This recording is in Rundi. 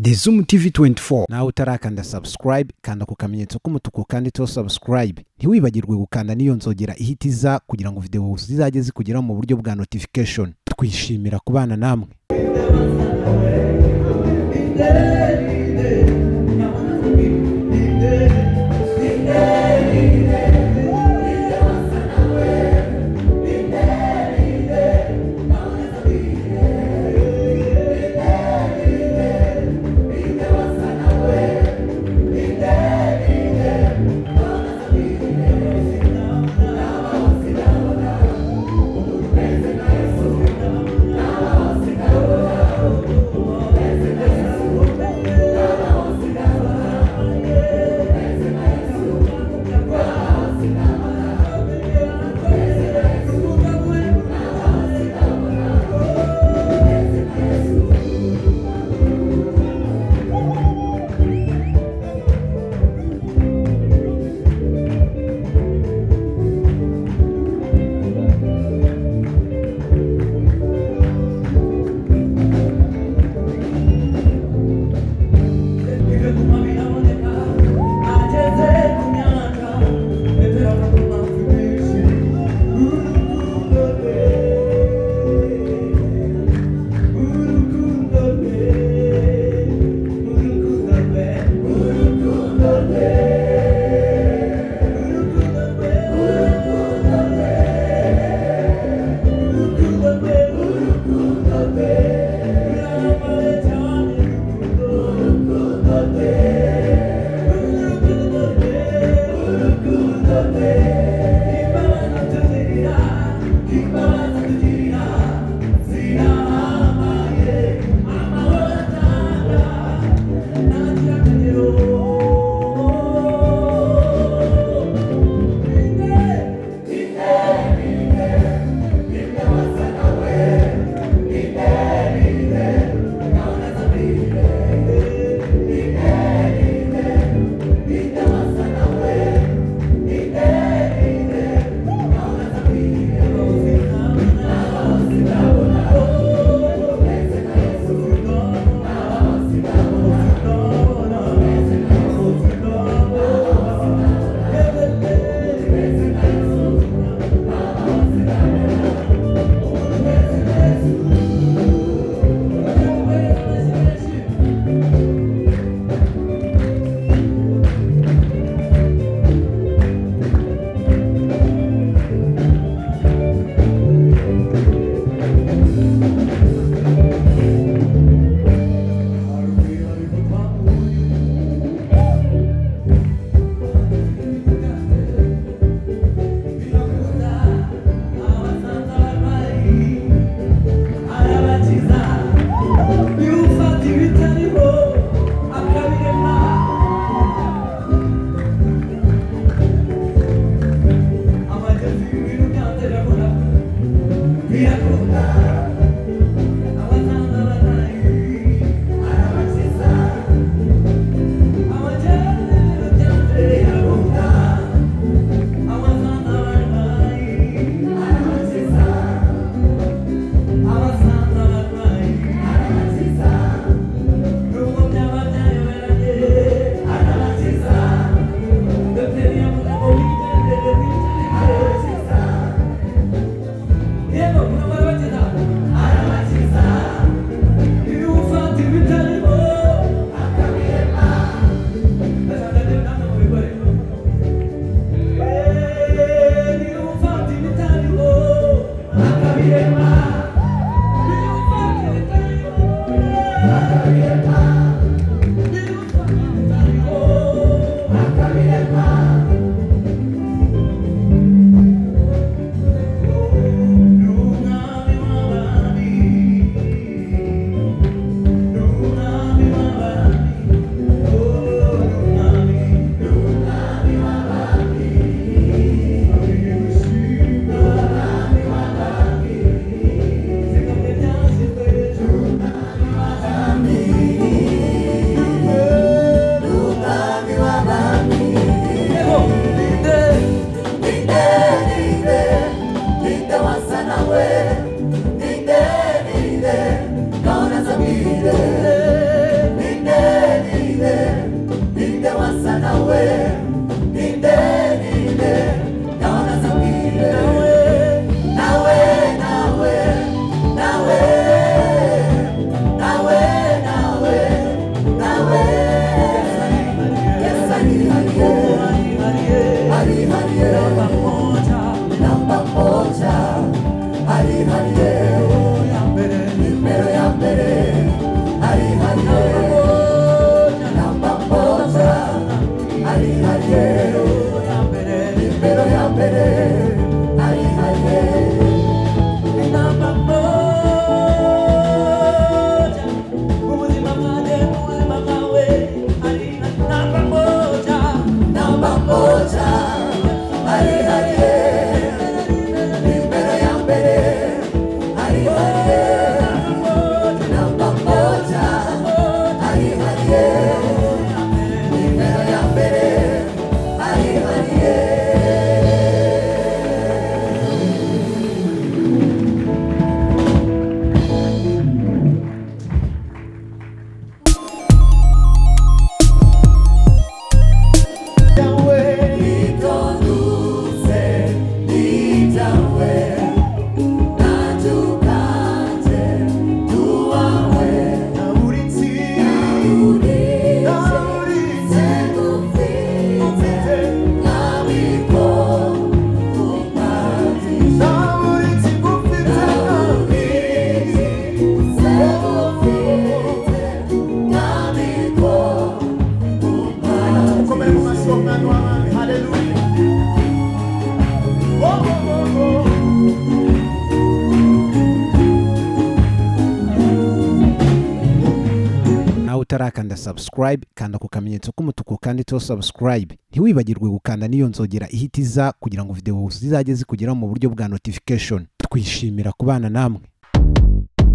The Zoom TV 24. Nawe utarakanda subscribe, kanda ku kamenyetso k'umutuku kanditseho subscribe. Ntiwibagirwe gukanda n'iyo nzogera ihita iza kugira ngo video zizajye zikugeraho mu buryo bwa notification. Twishimira kubana namwe. Arihariye, nimero ya mbere, arihariye. Itondutse nitawe, nanjye tuwawe, naburitse ngufite, nkabiko umpagije, naburitse ngufite, nkabiko umpagije. Komera mu mashyi y'umwami w'abami, haleluya. Oh, oh, oh, oh. Nawe utarakanda subscribe, kanda ku kamenyetso k'umutuku kanditseho subscribe. Ntiwibagirwe gukanda n'iyo nzogera ihita iza kugira ngo video zizajye zikugeraho mu buryo bwa notification. Twishimira kubana namwe.